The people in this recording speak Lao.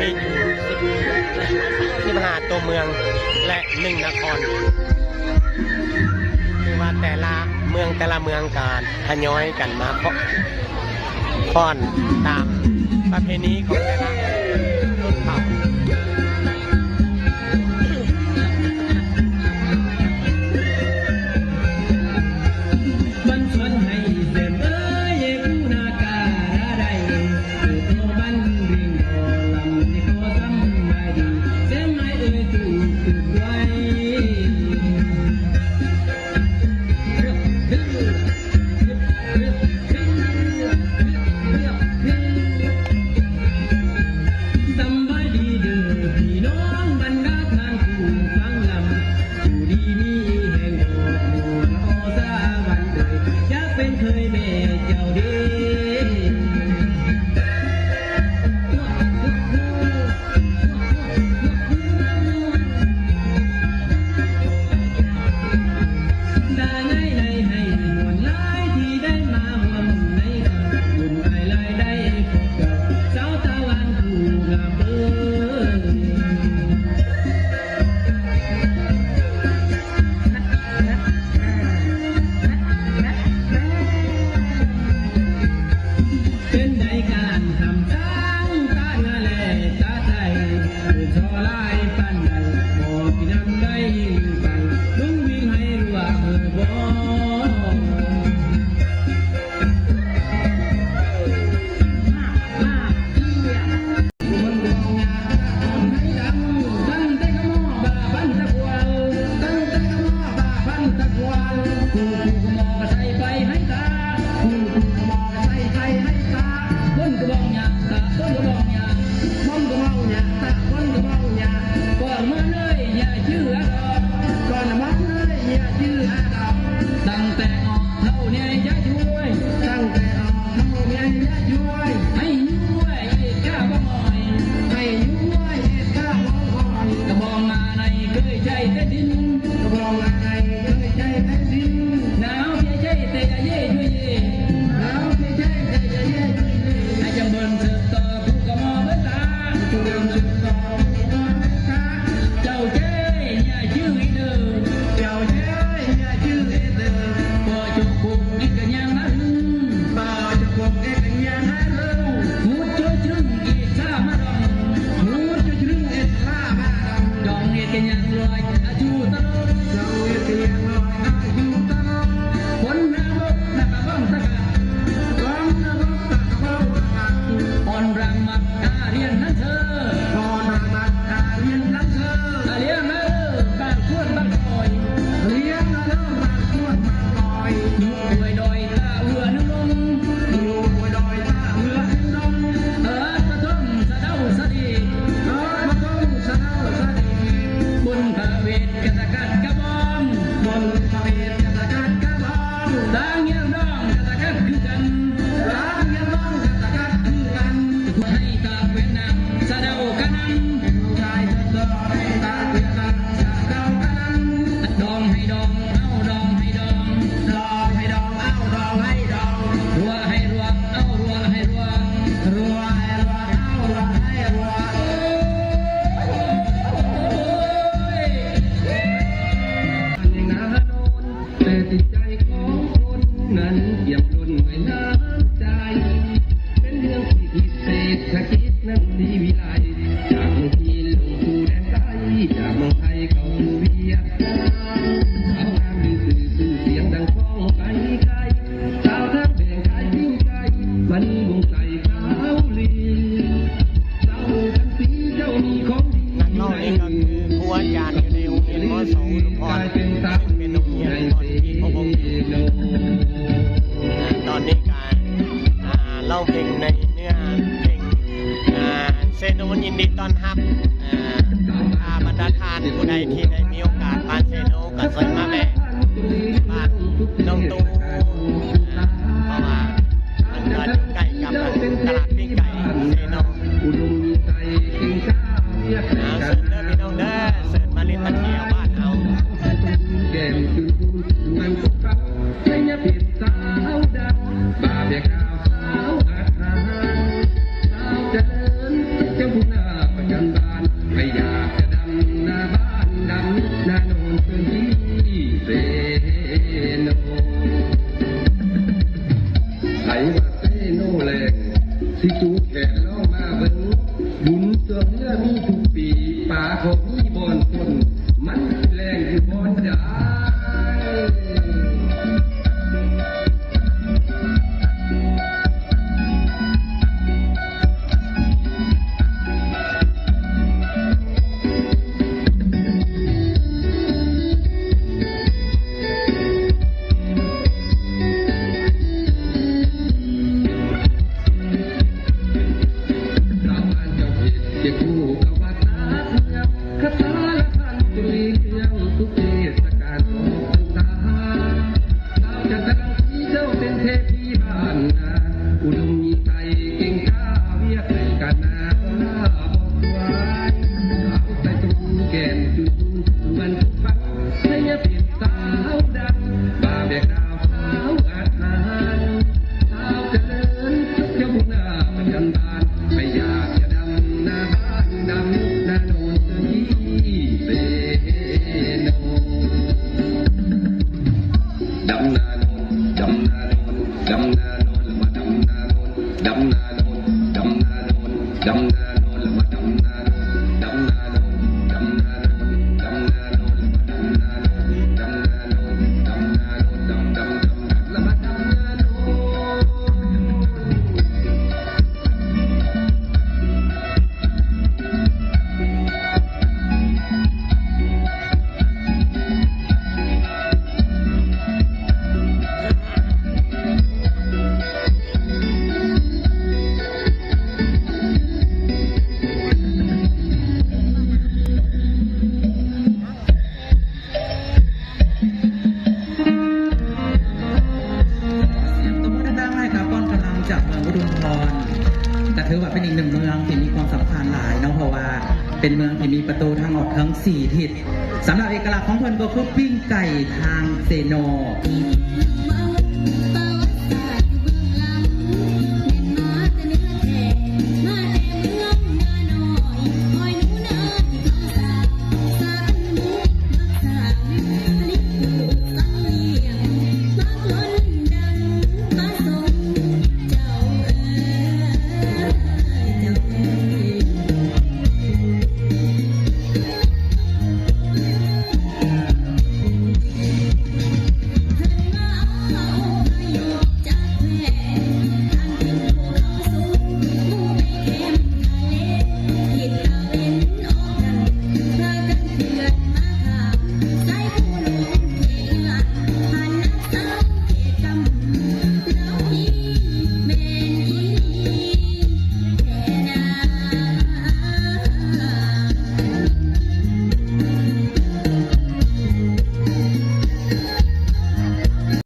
ມີຢູ່ສິບຫ້າຕົວເມືອງ ແລະ ໜຶ່ງນະຄອນ. ຄືວ່າແຕ່ລະເມືອງ ແຕ່ລະເມືອງກໍທະຍອຍກັນມາ ຟ້ອນຕາມປະເພນີຂອງແຕ່ລະຊົນເຜົ່າ. ສຳບາຍດີເດີພີ່ນ້ອງບັນດາທ່ານຜູ້ຟັງລຳ ຢູ່ດີມີແຮງດອກໝໍລະອໍສາວັນເອີຍ ຢາກເປັນເຂີຍແມ່ເຈົ້າເດ້. ດາໄງໄດ້ໃຫ້ມ່ວນຫຼາຍທີ່ໄດ້ມາຮ່ວມໃນບຸນອ້າຍຫຼາຍໄດ້ພົບກັບສາວຕາວັນຜູ້ງາມເອີຍ. ເປັນໃດການທຳທາງຕາເໜືອແລຕາໃຕ້ ເປັນທໍ່ຫຼາຍປານໃດ ພໍກິນນຳໄດ້ຫຼືໄປ ລຸງວິນໃຫ້ລວກເຮີບໍ່? ຕັ້ງແຕ່ອອກເທົ່າໃຫຍ່ຢ່າຊ່ວຍ ໃຫ້ຢູ່ໄວ້ເອດກະບອງອ້ອຍ ໃຫ້ຢູ່ໄວ້ເອດກະບອງອ້ອຍ ກະບອງມາໃນເຄີຍໃຊ້ແຜ່ນດິນ ກະບອງມາໃນເຄີຍໃຊ້ແຜ່ນດິນ ໜາວເພຍໃຈແຕ່ກະເຢຍຢູ່ເຢ ໜາວເພຍໃຈແຕ່ກະເຢຍຢູ່ເຢ ໃຫ້ຈຳເບິ່ງເສີບຕໍ່ຜູ້ກະໝໍເບິ່ງຕາ ຈຳເບິ່ງເສີບຕໍ່ຜູ້ກະໝໍເບິ່ງຕາ ເຈົ້າເຈ້ຍ ເນຍ ຈື່ອີເດີ ເຈົ້າເຈ້ຍ ເນຍ ຈື່ອີເດີ ພໍຈົກປຸກ ເອັດກະຍັງລະຫຶງ ບ່າວຈະປົກເອັດກະຍັງລະຫຶງ ຫູດໂຈຈະລຶງ ເອັດສາມາດອງ ຫູດໂຈຈະລຶງ ເອັດສາມາດອງ ດອງເອັດກະຍັງລອຍ ອາຈູຕະໂລ ດອງເອັດກະຍັງລອຍ ອາຈູຕະໂລ ຄົນນະບົກ ຕະກະບອງຕະກະ ຄົນນະບົກ ຕະກະບອງຕະກະ ອ່ອນຣາງມັກ ອາລຽນນັນເທີ ອອນຣາງມັກ ອາລຽນນັນເທີ ອາລຽນມາເລີ ບາງຊວນບາງຊອຍ ລຽນມາເລີ ບາງຊວນບາງຊອຍ ຢູ່ຫ້ວຍດອຍ ຕາເວືອໜຶ່ງລົງ ຢູ່ຫ້ວຍດອຍ ຕາເວືອໜຶ່ງລົງ ເອີດປະຖົມສະເດົາສະດີ ເອີດປະຖົມສະເດົາສະດີ ບຸນພະເວດກະຕະກັດກະບອງ ບົນພະເວດກະຕະກັດກະບອງ ດາງແຍວດອງກະຕະກັດຄືກັນ ດາງແຍວດອງກະຕະກັດຄືກັນ ໃຫ້ຕາເວັນນາງ ສະເດົາກະນັງ ຊາຍເດີນດອງ ຕາເວັນນາງ ສະເດົາກະນັງ ດອງໃຫ້ດອງ ເອົາດອງໃຫ້ດອງ ດອງໃຫ້ດອງ ເອົາດອງໃຫ້ດອງ ຮົວໃຫ້ຮົວ ເອົາຮົວໃຫ້ຮົວ ຮົວໃຫ້ຮົວ ເອົາຮົວໃຫ້ຮົວ ໂອ້ຍ ແຕ່ຈິດໃຈຂອງຄົນນັ້ນ ກຽມລົ້ນດ້ວຍນ້ຳໃຈ ເປັນເລື່ອງທີ່ພິເສດ ສະກິດນັ້ນດີວິໄລ ຈາກເມືອງຈີນລົງສູ່ແດນໃຕ້ ຈາກເມືອງໄທເຂົ້າສູ່ຫວຽດນາມ ສາວງາມດີຊື່ ຊື່ສຽງດັງກ້ອງໄປໄກ ສາວທາງແບ່ງຂາຍຈິງໃຈ ມະນີວົງໃສ ເກົາຫຼີ ສາວພັນປີ ເຈົ້າມີຂອງດີ ນັກຮ້ອງນີ້ກໍຄືຄູອາຈານຢູ່ໃນໂຮງຮຽນ ມສ ອຸດົມພອນ ເປັນໂຮງຮຽນຕອນທີ່ພວກຜົມ ເປັນເມືອງທີ່ມີປະຕູທາງອອກທັງສີ່ທິດ. ສຳລັບເອກະລັກຂອງເພິ່ນກໍຄືປີ້ງໄກ່ທາງເຊໂນ.